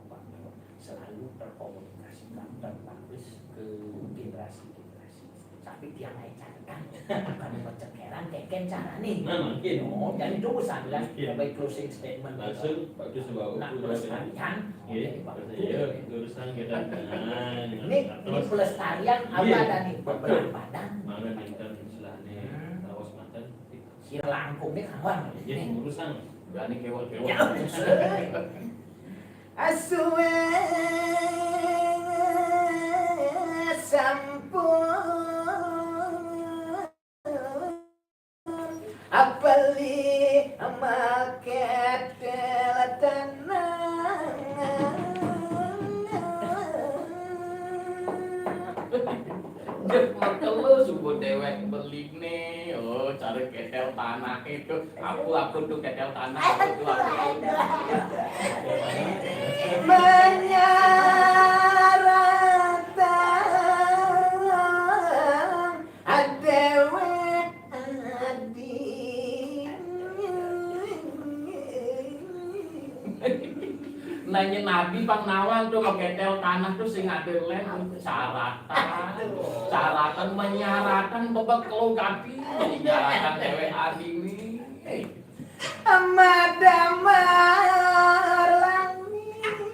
Papua, selalu terkomunikasikan, terpublish ke generasi-generasi. Tapi tiang ae catetan, bukan mau cekeran, keken carane. Nah, mungkin. Oh, jadi tunggu sambilan Mungkin. Bapak closing statement. Langsung Pak Gus bawa Nah, dulu. pelestarian. Iya, terus ya, urusan kita. Nah, Ini, ini terus. pelestarian apa Iya. Tadi? Beberapa dan Mana dinten istilahnya, Hmm. lawas manten. Sira langkungnya kawan. Iya, urusan. Berani kewel-kewel. Ya, suwe sampun apeli maketel tanah. Jek makelo subuh dewek beline, oh, cara ketel tanah itu. Aku, aku tuh ketel tanah, aku tuh, aku tuh. Menyaratan adewe adi. Nanya nabi pang nawang tuh mau ketel tanah tuh sing ada lem caratan, caratan menyaratan bebek lo ganti menyaratan dewek adi nih. Madamar langit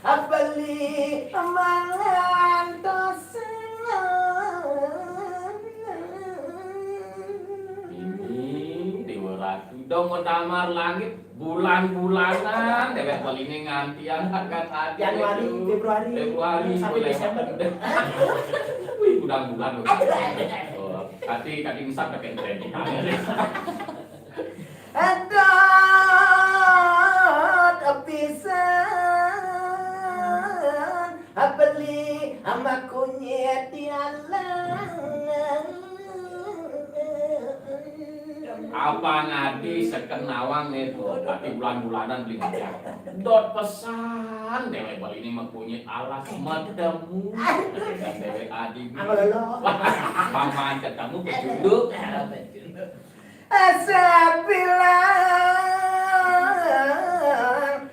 abeli mangantos. Ini Dewa Ratu dong menamar langit bulan-bulanan dewek beline ngantian akan adi Januari, itu. Februari, Februari sampai boleh. Desember. Wih, bulan-bulan loh. Oh, kati kati ngesat pakai tren. Adot pisan abeli ama kunyit dialang. Apa ngadi seken nawang itu, tapi bulan-bulanan beli ngantian. Dot pesan dewek beline mah kunyit alas medemu. Dan dewek adi. Apa lolo? Paman ketemu kecunduk. Asa bilang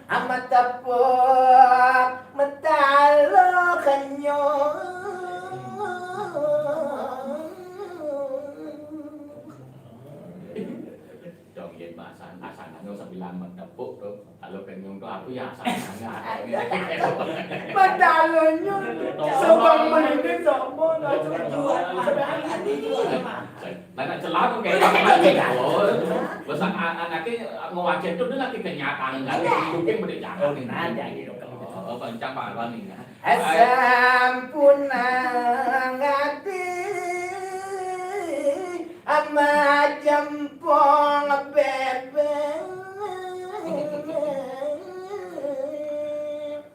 ama tepuk metalo kenyong. Dong yen masan asanan Nyung sebilang mentepuk tuh. Kalau kenyung tuh aku ya asal sangat. Padahal nyung sebang melindung sama langsung jual. Nah, nak celah tuh kayak gitu. Oh, bos anaknya ngewajib tuh dia lagi kenyataan kan. Mungkin beri jangan. Oh, nah, jadi dong. Oh, kencang Pak Alwan nih. Sampun nang ati ama jempong bebek.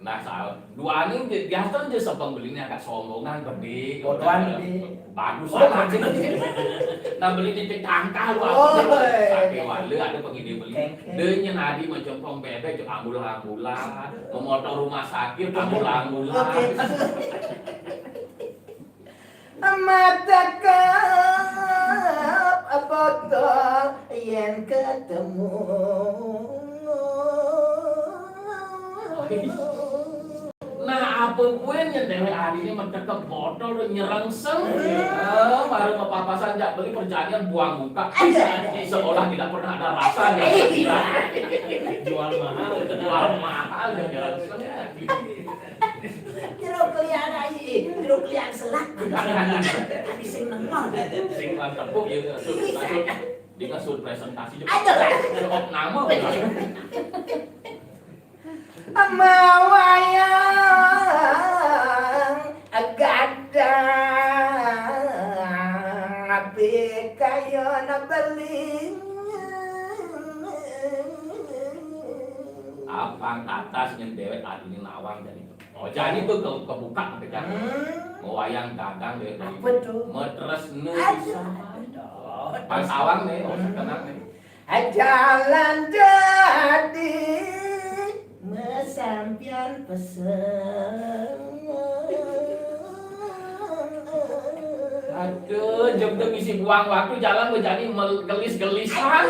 Nah, salah. Dua anu je, biasa je sebang belinya agak sombongan, gede. Bodohan gede. Bagus banget. Nah, beli di tangkal lu. Oh, iya. Sakit wale ada pengide beli. Kengkeng. Dia nyen adi mencempong bebek, cek ambulan-ambulan, memotong rumah sakit, ambulan-ambulan. Oke. Mata kap botol yen ketemu. Nah, apa pun yang dewe adine mentekep botol dan nyerengseng. Eh, baru kepapasan jak beli perjanjian buang muka. Seolah tidak pernah ada rasa ya. Jual mahal. Jual mahal dan nyerengseng. Jero kelian ai, jero kelian selak. Tapi sing nengok. Sing lan tepuk ya, maksud, maksud, dia kan suruh presentasi juga. Ada lah. Sok nama. Ama wayang gadang, api kayo na beli. Apang atas nyen dewek adine nawang jani. Oh, jani tuh ke-, kebuka ketika. Hmm. Mau wayang gadang dewek beli. Apa tuh? Metresne bisa. Aduh. Pas awang nih, oh, sekenang nih. Jalan jadi mesampian pesen. Aduh, jam tuh ngisi buang waktu jalan menjadi mel-, gelis-gelisan.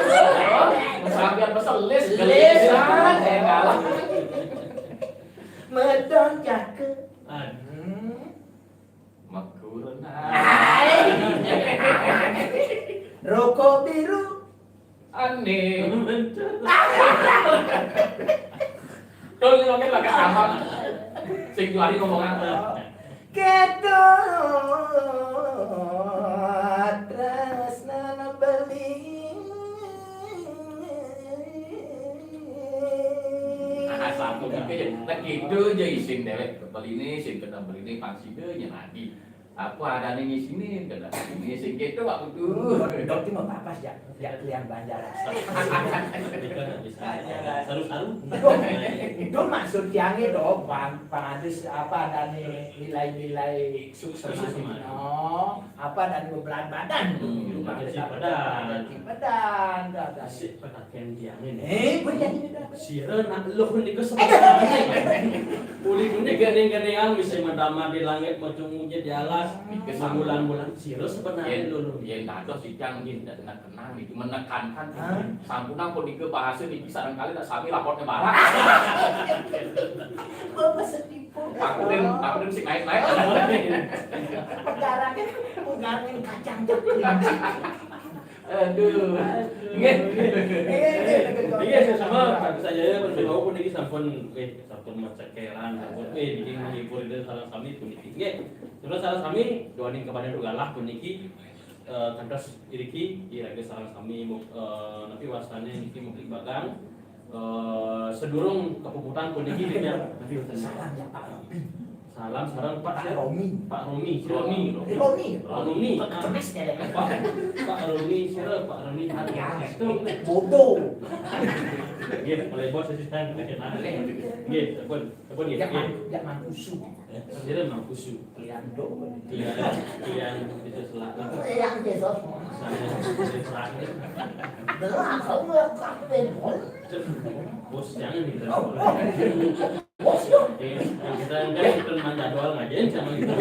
Mesampian pesen lis, gelisan. Eh, kalah. Medon jake. Aduh. Makurna. Hai. Rokok biru. Aneh. Tuh, ini mungkin lagi apa? Sing juari ngomong apa? Keto tresna beli. Nah, satu gitu aja. Nah, gitu aja isin dewek. Beli ini, sing kena beli ini, pangsi deh, nyeradi. Apa adanya di sini? Kena ini, sing gitu, Pak Putu. Dok, cuma apa sih, ya? Ya, kelian Banjar. Saru-saru. Itu maksud tiangnya, Dok, Bang, Bang Adis, apa adanya nilai-nilai sukses. Sukses. Oh, apa dan beberat badan tuh. Hmm, berat badan. Berat badan, tuh, ada. Asik, penaken tiang ini. Eh, gue jadi berat badan. Sira nak luh niku sebenarnya. Uli punika ning-ning wis madamar di langit, macungnya di alas, bulan-bulan sira sebenarnya luh. Yen dados sidang nggih ndak tenang niku menekankan. Hah? Sampun apa niku bahasa niki sareng kali tak sami lapornya barang. Bapak sedih. Aku den, aku den sing naik-naik. Perkara kan ngarangin kacang jek. Aduh. Nggih. Nggih, sesama Pak Kusajaya, perlu pun niki sampun, nggih, sampun macekeran, sampun, nggih, niki menghibur itu sareng sami pun niki. Nggih. Terus sareng sami doaning kepada Dugalah pun niki, eh, kantos iriki, iraga sareng sami, eh, napi wastane niki mungkin bakal Eh, sedurung kepuputan puniki, Dik, ya. Salam ya, Pak Romi. Salam sareng Pak Pak Romi. Pak Romi, si Romi. Romi. Romi. Pak Kemis ya, Pak. Pak, Pak Romi, sira Pak Romi. Ya, itu bodoh. Nggih, oleh bos asisten. Nggih, sampun, sampun nggih. Ya, nggih. Pak, ya, Mang Kusu. Sira Mang Kusu. Klian do. Klian, klian itu selatan. Klian itu. Saya, saya selatan. Belah, kamu yang kafe, Bos. Bos, jangan nih. Oh. Bos, yuk. Oke, yang kita enggak itu memang jadwal ngajain sama kita.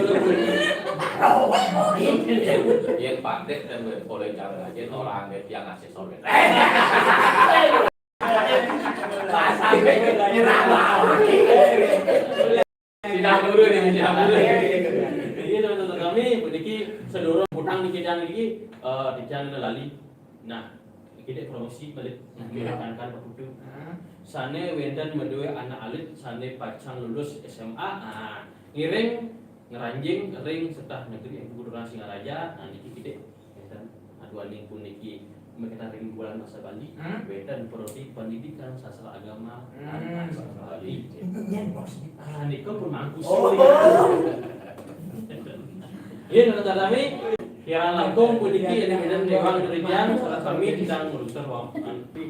Yang Pak Dek dan boleh jangan ngajain orang yang ngasih sore. Tidak dulu nih, tidak dulu. Jadi, teman-teman kami, puniki sedurung hutang niki dan niki, eh, titiang lali. Nah, niki Dik promosi balik, nah, kira kan, kan, Pak Putu. Sané wénten madué anak alit sané pacang lulus S M A, nah, ngiring ngranjing ring Sekolah Negeri Empu Keturunan Singaraja, nah, niki kidik wénten aduaning puniki makaten ring bulan basa Bali, wénten prodi pendidikan sastra agama lan basa Bali. Yen bos. Ah, nika pun mangku. Oh. Yen kata kami, kirang langkung puniki yen wénten déwang durian, sareng sami titiang ngluntur wau kanti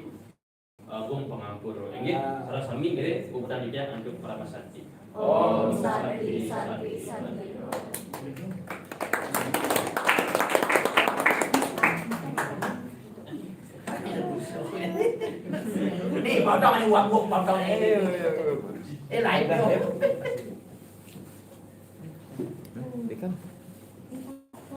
agung pangampura. Inggih, sareng sami ngiring puputang titiang antuk paramasanti. Om Santi, Santi, Santi. Nih, potong nih, uang gua potong nih. Eh, lain dong.